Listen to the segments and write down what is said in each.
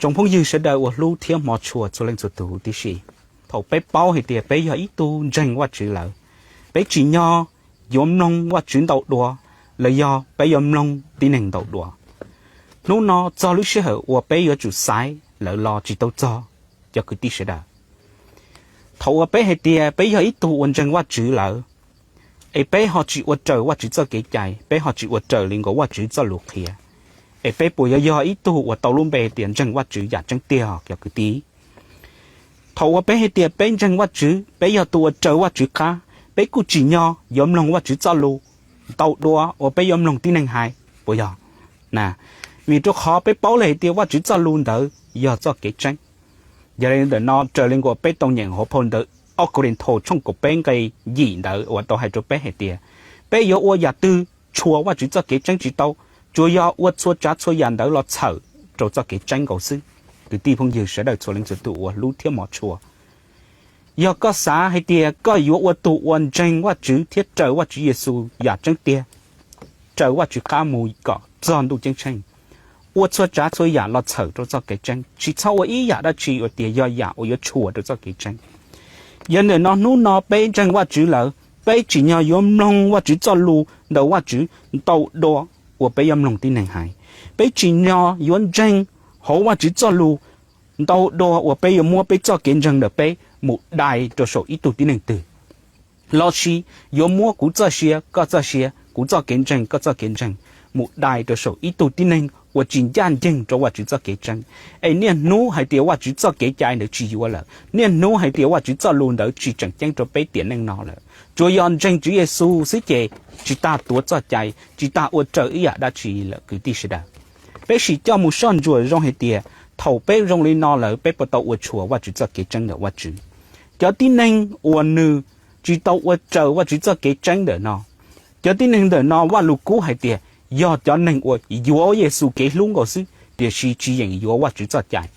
Tsoom phooj ywg sawv daws uas hlub thiab hmov tshua txhua leej txhua tus tib si, thaum peb paub hais tias peb yog ib tug ntseeg Vajtswv lawm, peb tsim nyog yuav mloog Vajtswv ntau dua los yog peb yuav mloog tib neeg ntau dua. Hnub no txog lub sij hawm uas peb yuav tsum xaiv lawm los tsis tau txog, cov kwv tij sawv daws. Thaum uas peb hais tias peb yog ib tug uas ntseeg Vajtswv lawm, es peb ho tsis ua raws Vajtswv txoj kev cai, peb ho tsis ua raws li nkaus Vajtswv txoj lus qhia, es peb puas yuav yog ib tug uas tau lub npe tias ntseeg Vajtswv yam tseeb tiag, cov kwv tij? Thaum uas peb hais tias peb ntseeg Vajtswv, peb yog tus uas raws Vajtswv qab, peb kuj tsim nyog yuav mloog Vajtswv txoj lus ntau dua uas peb yuav mloog tib neeg hais, puas yog? Vim rau qhov peb paub lawm hais tias Vajtswv txoj lus ntawd yog txoj kev tseeb. Yog li ntawm no raws li nkaus peb tau nyeem hauv phau ntawv ob Kauleethaus tshooj kaum peb nqe yim ntawd uas tau hais rau peb hais tias, peb yuav ua yam twg tshuav Vajtswv txoj kev tseeb tsis tau, tsuas yog ua txhua tsav txhua yam ntawd los txhawm rau txoj kev tseeb nkaus xwb. Kwv tij phooj ywg sawv daws txhua leej txhua tus uas hlub thiab hmov tshua, yog koj xav hais tias koj yuav ua tus uas ntseeg Vajtswv thiab raws Vajtswv Yexus yam tseeb tiag, raws Vajtswv qab mus kom txog ntuj ceeb tsheej, ua txhua tsav txhua yam los txhawm rau txoj kev tseeb, tsis txhob ua ib yam dab tsi uas tias yog yam uas yuav tshuav rau txoj kev tseeb. Yog ntawm no hnub no peb ntseeg Vajtswv lawm, peb tsim nyog yuav mloog Vajtswv txoj lus ntawm Vajtswv ntau dua uas peb yuav mloog tib neeg hais. Peb tsim nyog yuav ntseeg hauv Vajtswv txoj lus ntau dua uas peb yuav muab peb txoj kev ntseeg ntawm peb mus dai rau saum ib tug tib neeg twg, lossis yuav muab kuv txoj sia koj txoj sia, kuv txoj kev ntseeg koj txoj kev ntseeg, mus dai rau saum ib tug tib neeg uas tsis ncaj ncees rau Vajtswv txoj kev tseeb, es niaj hnub hais tias Vajtswv txoj kev cai ntawd tsis yuav lawm, niaj hnub hais tias Vajtswv txoj lus ntawd tsis tseem ceeb rau peb tiam neej no lawm. Tsuas yog ntseeg Tswv Yexus xwb ces tsis tas tuav txoj cai, tsis tas ua raws ib yam dab tsi lawm kwv tij sawv daws. Peb sim coj mus soj ntsuam zoo hais tias thaum peb zoo li no lawm peb puas tau ua tshuav Vajtswv txoj kev tseeb ntawm Vajtswv? Cov tib neeg uas nws tsis tau ua raws Vajtswv txoj kev tseeb ntawm no, cov tib neeg ntawm no Vajluskub hais tias yog cov neeg uas yuav Yexus kev hlub nkaus xwb, tiam sis tsis yeem yuav Vajtswv txoj cai.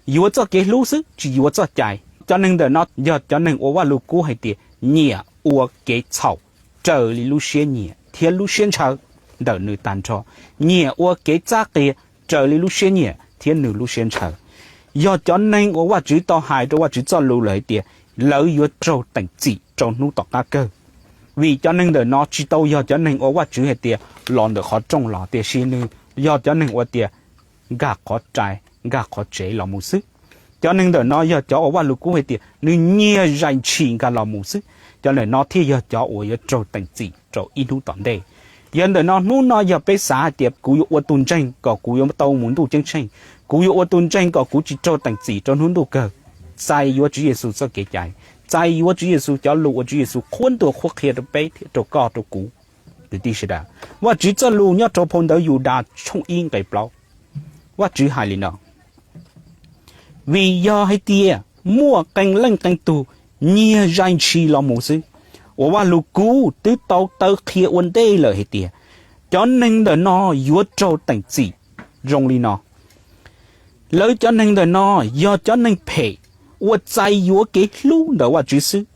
Yuav txoj kev hlub xwb tsis yuav txoj cai. Cov neeg ntawm no yog cov neeg uas Vajluskub hais tias nyiam ua kev txhaum raws li lub siab nyiam thiab lub siab ntshaw ntawm nws tag nrho, nyiam ua kev txab qias raws li lub siab nyiam thiab nws lub siab ntshaw. Yog cov neeg uas Vajtswv tau hais rau Vajtswv txoj lus lawm hais tias lawv yuav raug teem txim rau hnub tom qab kawg. Vim cov neeg ntawm no tsis tau yog cov neeg uas Vajtswv hais tias los ntawm qhov rooj los, tiam sis nws yog cov neeg uas tias nkag qhov rai nkag qhov tsev los mus xwb. Cov neeg ntawm no yog cov uas Vajluskub hais tias nws nyiag zais ntshis nkag los mus xwb. Cov ntawm no thiaj yog cov uas yuav raug teem txim rau ib hnub tom ntej. Yog ntawm no hnub no yog peb xav hais tias kuv yuav ua tus ntseeg kom kuv yuav tau mus ntuj ceeb tsheej, kuv yuav ua tus ntseeg kom kuv tsis raug teem txim rau hnub ntuj kawg, txais yuav Tswv Yexus txoj kev cai, txais yuav Tswv Yexus cov lus uas Tswv Yexus qhuab ntuas qhuab qhia rau peb thiab rau koj rau kuv. Kwv tij sawv daws, Vajtswv txoj lus nyob rau phau ntawv Yudas tshooj ib nqe plaub, Vajtswv hais li no: Vim yog hais tias muaj qee leej qee tug nyiag zais ntshis los mus xwb, uas Vajluskub twb tau taw qhia ua ntej lawm hais tias cov neeg ntawm no yuav raug teem txim zoo li no. Lawv cov neeg ntawm no yog cov neeg phem uas txais yuav kev hlub ntawm Vajtswv xwb,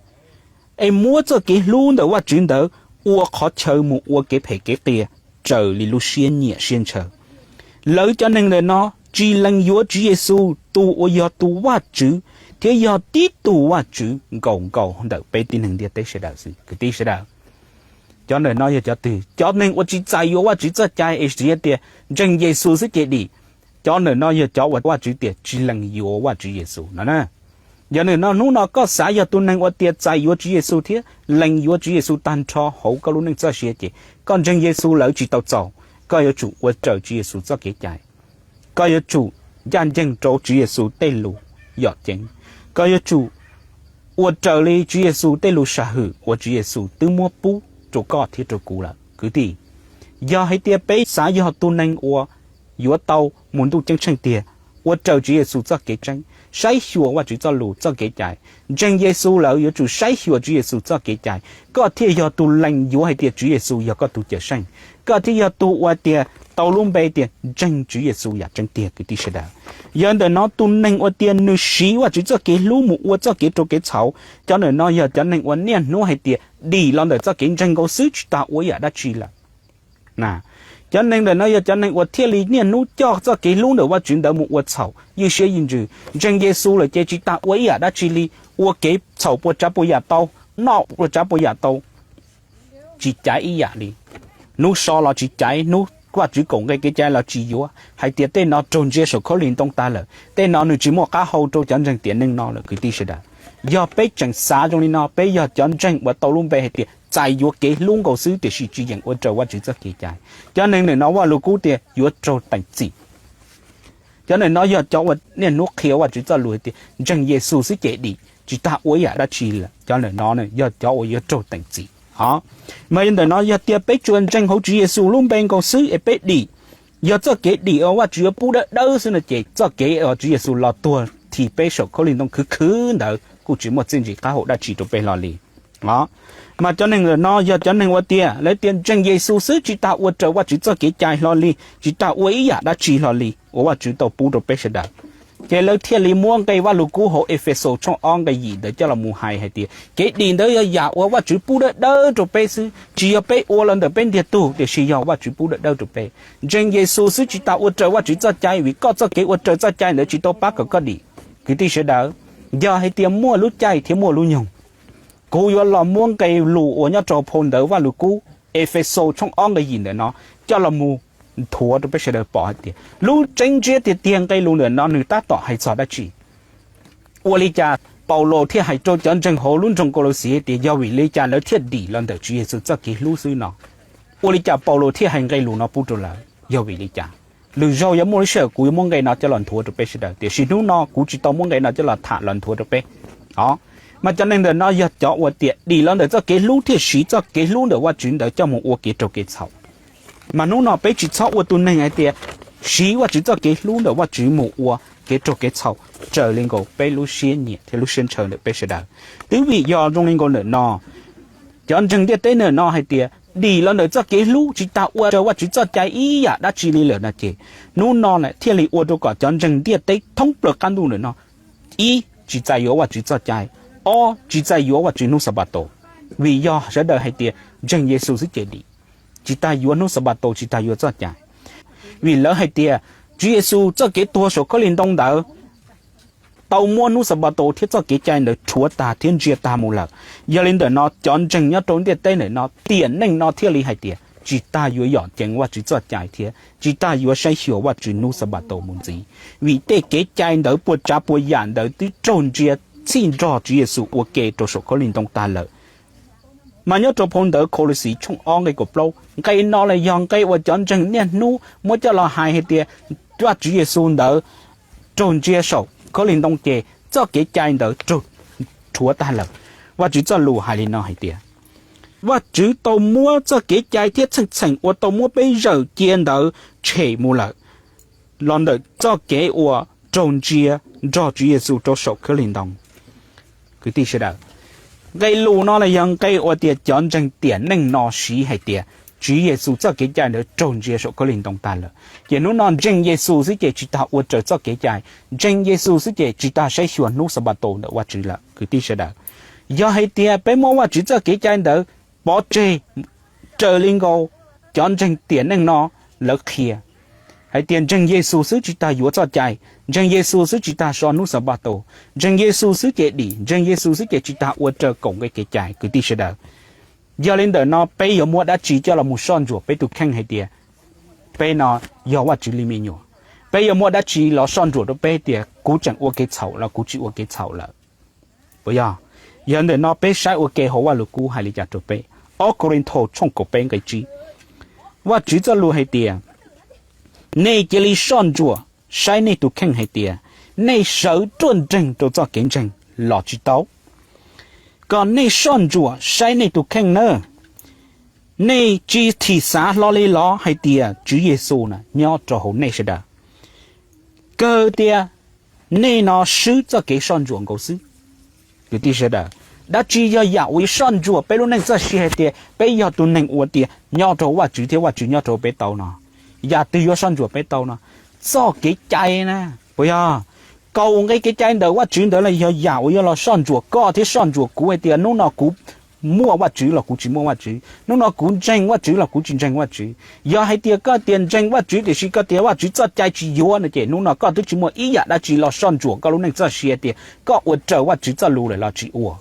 es muab txoj kev hlub ntawm Vajtswv ntawd ua qhov chaw mus ua kev phem kev qias raws li lub siab nyiam siab ntshaw. Lawv cov neeg ntawm no tsis lees yuav Tswv Yexus tus uas yog tus Vajtswv thiab yog tib tug Vajtswv nkaus nkaus ntawm peb tib neeg ntiaj teb sawv daws xwb. Kwv tij sawv daws, cov ntawm no yog cov twg? Cov neeg uas tsis txais yuav Vajtswv txoj cai es txiv tias ntseeg Yexus xwb ces dim. Cov ntawm no yog cov uas Vajtswv tias tsis lees yuav Vajtswv Yexus no na. Yog ntawm no hnub no koj xav yog tus neeg uas tias txais yuav Tswv Yexus thiab lees yuav Tswv Yexus tag nrho hauv koj lub neej txoj sia ces koj ntseeg Yexus lawm tsis tau txaus. Koj yuav tsum ua raws Tswv Yexus txoj kev cai. Koj yuav tsum ncaj ncees rau Tswv Yexus tej lus yom ceev. Koj yuav tsum ua raws li Tswv Yexus tej lus sam hwm uas Tswv Yexus twb muab pub rau koj thiab rau kuv lawm kwv tij. Yog hais tias peb xav yog tus neeg uas yuav tau mus ntuj ceeb tsheej tiag, ua raws Tswv Yexus txoj kev tseeb, saib xyuas Vajtswv txoj lus txoj kev cai. Ntseeg Yexus lawm yuav tsum saib xyuas Tswv Yexus txoj kev cai, koj thiaj yog tus lees yuav hais tias Tswv Yexus yog koj tus Cawm Seej, koj thiaj yog tus uas tias tau lub npe tias ntseeg Tswv Yexus yam tseeb tiag kwv tij sawv daws. Yog ntawm no tus neeg uas tias nws siv Vajtswv txoj kev hlub mus ua txoj kev rau kev txhaum, cov ntawm no yog cov neeg uas niaj hnub hais tias dim los ntawm txoj kev ntseeg nkaus xwb tsis tas ua yam dab tsi lawm. Cov neeg ntawm no yog cov neeg uas thiaj li niaj hnub coj txoj kev hlub ntawm Vajtswv ntawd mus ua txhaum ywj siab ywj ntsws. Ntseeg Yexus lawm ces tsis tas ua ib yam dab tsi li, ua kev txhaum puas tsav puas yam tau, noj puas tsav puas yam tau, tsis caiv ib yam li. Hnub so los tsis caiv, hnub Vajtswv kaum nqe kev cai los tsis yuav, hais tias tej no raug ntsia saum khaub lig ntoo tag lawm, tej no nws tsis muaj qab hau rau cov ntseeg tiam neej no lawm kwv tij sawv daws. Yog peb tseem xav zoo li no, peb yog cov ntseeg uas tau lub npe hais tias txais yuav kev hlub nkaus xwb tiam sis tsis yeem ua raws Vajtswv txoj kev cai. Cov neeg ntawm no Vajluskub tias yuav raug teem txim. Cov ntawm no yog cov uas niaj hnub qhia Vajtswv txoj lus hais tias ntseeg Yexus xwb ces dim, tsis tas ua ib yam dab tsi lawm. Cov ntawm no yog cov uas yuav raug teem txim. Mas yog ntawm no yog tias peb tsuas ntseeg hauv Tswv Yexus lub npe nkaus xwb es peb dim, yog txoj kev dim uas Vajtswv yuav pub dawb dawb xwb no ces txoj kev uas Tswv Yexus los tuag thim peb saum khaub lig ntoo khwv khwv ntawd kuj tsis muaj txiaj ntsig qab hau dab tsi rau peb hlo li. Mas cov neeg ntawm no yog cov neeg uas tias lawv tias ntseeg Yexus xwb tsis tas ua raws Vajtswv txoj kev cai hlo li, tsis tas ua ib yam dab tsi hlo li uas Vajtswv tau pub rau peb sawv daws. Ces lawv thiaj li muab nqe Vajluskub hauv Efexus tshooj ob nqe yim ntawd coj los mus hais hais tias kev dim ntawd yog yam uas Vajtswv pub dawb dawb rau peb xwb, tsis yog peb ua los ntawm peb ntiag tug, tiam sis yog Vajtswv pub dawb dawb rau peb. Ntseeg Yexus xwb tsis tas ua raws Vajtswv txoj cai, vim koj txoj kev ua raws txoj cai ntawd tsis tau pab kom koj dim. Kwv tij sawv daws, yog hais tias muaj lub caij thiab muaj lub nyoog, kuv yuav los muab nqe lus uas nyob rau phau ntawv Vajluskub Efexus tshooj ob nqe yim ntawm no coj los mus nthuav rau peb sawv daws pom hais tias lub tseeb ntsiab tiag tiag nqe lus ntawm no nws tab tom hais txog dab tsi. Ua li cas Paulus thiaj hais rau cov ntseeg hauv lub nroog Kaulauxis hais tias yog vim li cas lawv thiaj dim los ntawm Tswv Yexus txoj kev hlub xwb no? Ua li cas Paulus thiaj hais nqe lus no pub rau lawv? Yog vim li cas? Lwm zaug yuav muaj lub sij hawm kuv yuav muab nqe no coj los nthuav rau peb sawv daws, tiam sis hnub no kuv tsis tau muab nqe no coj los tham los nthuav rau peb. Os, mas cov neeg ntawm no yog cov uas tias dim los ntawm txoj kev hlub thiaj siv txoj kev hlub ntawm Vajtswv ntawd coj mus ua kev raug kev txhaum. Mas hnub no peb tsis txhob ua tus neeg hais tias siv Vajtswv txoj kev hlub ntawm Vajtswv mus ua kev raug kev txhaum raws li nkaus peb lub siab nyiam thiab lub siab ntshaw ntawm peb sawv daws. Twb vim yog zoo li nkaus ntawm no, cov ntseeg ntiaj teb ntawm no hais tias dim los ntawm txoj kev hlub tsis tas ua raws Vajtswv txoj cai ib yam dab tsi li lawm no ces, hnub no lawm thiaj li ua rau kom cov ntseeg ntiaj teb thoob plaws qab ntuj ntawm no, ib, tsis txais yuav Vajtswv txoj cai, ob, tsis txais yuav Vajtswv hnub Xanpataus, vim yog sawv daws hais tias ntseeg Yexus xwb ces dim, tsis tas yuav hnub Xanpataus, tsis tas yuav txoj cai. Vim lawv hais tias Tswv Yexus txoj kev tuag saum khaub lig ntoo ntawd tau muab hnub Xanpataus thiab txoj kev cai ntawd rhuav tag thiab ntsia tag mus lawm. Yog li ntawm no cov ntseeg nyob rau ntiaj teb ntawm no tiam neej no thiaj li hais tias tsis tas yuav yom ceev Vajtswv txoj cai thiab tsis tas yuav saib xyuas Vajtswv hnub Xanpataus mus ntxiv, vim tej kev cai ntawd puas tsav puas yam ntawd twb raug ntsia txhij nrog Tswv Yexus ua ke rau saum khaub lig ntoo tag lawm. Mas nyob rau phau ntawv Kaulauxis tshooj ob nqe kaum plaub, nqe no los yog nqe uas cov ntseeg niaj hnub muab coj los hais hais tias Vajtswv Yexus ntawd raug ntsia saum khaub lig ntoo ces txoj kev cai ntawd raug rhuav tag lawm. Vajtswv txoj lus hais li no hais tias, Vajtswv tau muab txoj kev cai thiab txheej txheem uas tau muab peb zawm cia ntawd tshem mus lawm los ntawm txoj kev uas raug ntsia nrog Tswv Yexus rau saum khaub lig ntoo. Kwv tij sawv daws, nqe lus no los yog nqe uas tias cov ntseeg tiam neej no siv hais tias Tswv Yexus txoj kev cai ntawd raug ntsia saum khaub lig ntoo tag lawm, ces hnub no ntseeg Yexus xwb ces tsis tas ua raws txoj kev cai, ntseeg Yexus xwb ces tsis tas saib xyuas hnub Xanpataus ntawm Vajtswv lawm. Kwv tij sawv daws, yog hais tias peb muab Vajtswv txoj kev cai ntawd pov tseg raws li nkaus cov ntseeg tiam neej no lawv qhia hais tias ntseeg Yexus xwb tsis tas yuav txoj cai, ntseeg Yexus xwb tsis tas so hnub Xanpataus, ntseeg Yexus xwb ces dim, ntseeg Yexus xwb ces tsis tas ua raws kaum nqe kev cai. Kwv tij sawv daws, yog li ntawm no peb yuav muab dab tsi coj los mus soj ntsuam peb tus kheej hais tias peb no yog Vajtswv li me nyuam? Peb yuav muab dab tsi los soj ntsuam rau peb tias kuv tseem ua kev txhaum los kuv tsis ua kev txhaum lawm? Puas yog? Yog ntawm no peb saib ua ke hauv Vajluskub hais li cas rau peb. Ob Kauleethaus tshooj kaum peb nqe tsib, Vajtswv txoj lus hais tias, nej cia li soj ntsuam saib nej tus kheej hais tias nej sawv ruaj nreeg rau txoj kev ntseeg los tsis tau. Kom nej soj ntsuam saib nej tus kheej nawb, nej tsis thim xav hlo li los hais tias Tswv Yexus na nyob rau hauv nej sawv daws? Kawg tias nej no swb txoj kev soj ntsuam nkaus xwb. Kwv tij sawv daws, dab tsi yog yam uas yuav soj ntsuam peb lub neej txoj sia hais tias peb yog tus neeg uas tias nyob rau Vajtswv thiab Vajtswv nyob rau peb tau no? Yam twg yuav soj ntsuam peb tau no? Txoj kev cai na, puas yog? Kaum nqe kev cai ntawm Vajtswv ntawd los yog yam uas yuav los soj ntsuam koj thiab soj ntsuam kuv hais tias hnub no kuv muaj Vajtswv los kuv tsis muaj Vajtswv, hnub no kuv ntseeg Vajtswv los kuv tsis ntseeg Vajtswv. Yog hais tias koj tias ntseeg Vajtswv tiam sis koj tias Vajtswv txoj cai tsis yuav no ces hnub no koj twb tsis muaj ib yam dab tsi los soj ntsuam koj lub neej txoj sia tias koj ua raws Vajtswv txoj lus lawm los tsis ua.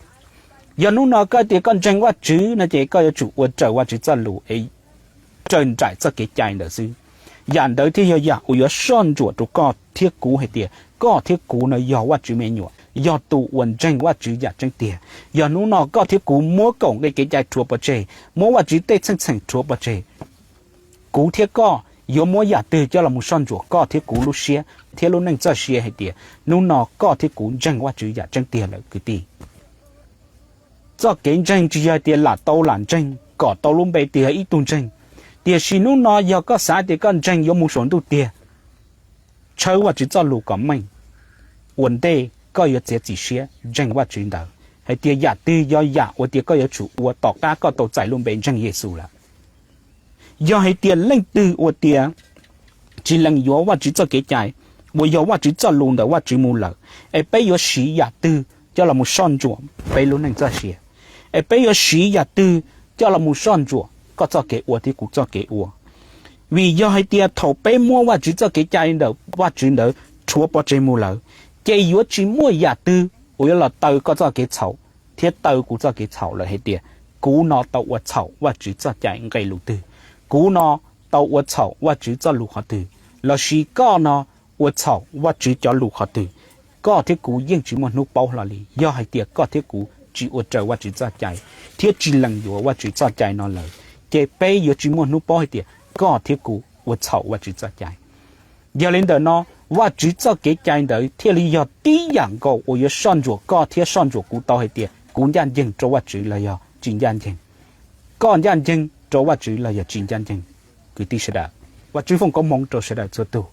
Yog hnub no koj tias koj ntseeg Vajtswv no ces koj yuav tsum ua raws Vajtswv txoj lus es raws nraim txoj kev cai ntawd xwb. Yam ntawd thiaj yog yam uas yuav soj ntsuam rau koj thiab kuv hais tias koj thiab kuv no yog Vajtswv me nyuam, yog tus uas ntseeg Vajtswv yam tseeb tiag. Yog hnub no koj thiab kuv muab kaum nqe kev cai rhuav pov tseg, muab Vajtswv tej txheej txheem rhuav pov tseg, kuv thiab koj yuav muab yam twg coj los mus soj ntsuam koj thiab kuv lub siab thiab lub neej txoj sia hais tias hnub no koj thiab kuv ntseeg Vajtswv yam tseeb tiag lawm kwv tij? Txoj kev ntseeg tsis yog hais tias lam tau lam ntseeg kom tau lub npe tias ib tug ntseeg, tiam sis hnub no yog koj xav tias koj ntseeg yuav mus saum ntuj tiag, tshawb Vajtswv txoj lus kom meej. Ua ntej koj yuav txiav txim siab ntseeg Vajtswv ntawd hais tias yam twg yog yam uas tias koj yuav tsum ua tom qab koj tau txais lub npe ntseeg Yexus lawm. Yog hais tias leej twg ua tias tsis lees yuav Vajtswv txoj kev cai uas yog Vajtswv txoj lus ntawm Vajtswv mus lawm, es peb yuav siv yam twg coj los mus soj ntsuam peb lub neej txoj sia? Es peb yuav siv yam twg coj los mus soj ntsuam koj txoj kev ua thiab kuv txoj kev ua? Vim yog hais tias thaum peb muab Vajtswv txoj kev cai ntawm Vajtswv ntawd rhuav pov tseg mus lawm, ces yuav tsis muaj yam twg uas yuav los taw koj txoj kev txhaum thiab taw kuv txoj kev txhaum lawm hais tias kuv no tau ua txhaum Vajtswv txoj cai nqe lus twg, kuv no tau ua txhaum Vajtswv txoj lus qhov twg, lossis koj no ua txhaum Vajtswv cov lus qhov twg. Koj thiab kuv yeej tsis muaj hnub paub hlo li. Yog hais tias koj thiab kuv tsis ua raws Vajtswv txoj cai thiab tsis lees yuav Vajtswv txoj cai no lawm, ces peb yuav tsis muaj hnub paub hais tias koj thiab kuv ua txhaum Vajtswv txoj cai. Yog li ntawm no, Vajtswv txoj kev cai ntawd thiaj li yog tib yam nkaus uas yuav soj ntsuam koj thiab soj ntsuam kuv tau hais tias kuv ncaj ncees rau Vajtswv los yog tsis ncaj ncees, koj ncaj ncees rau Vajtswv los yog tsis ncaj ncees. Kwv tij sawv daws, Vajtswv foom koob hmoov rau sawv daws txhua tus.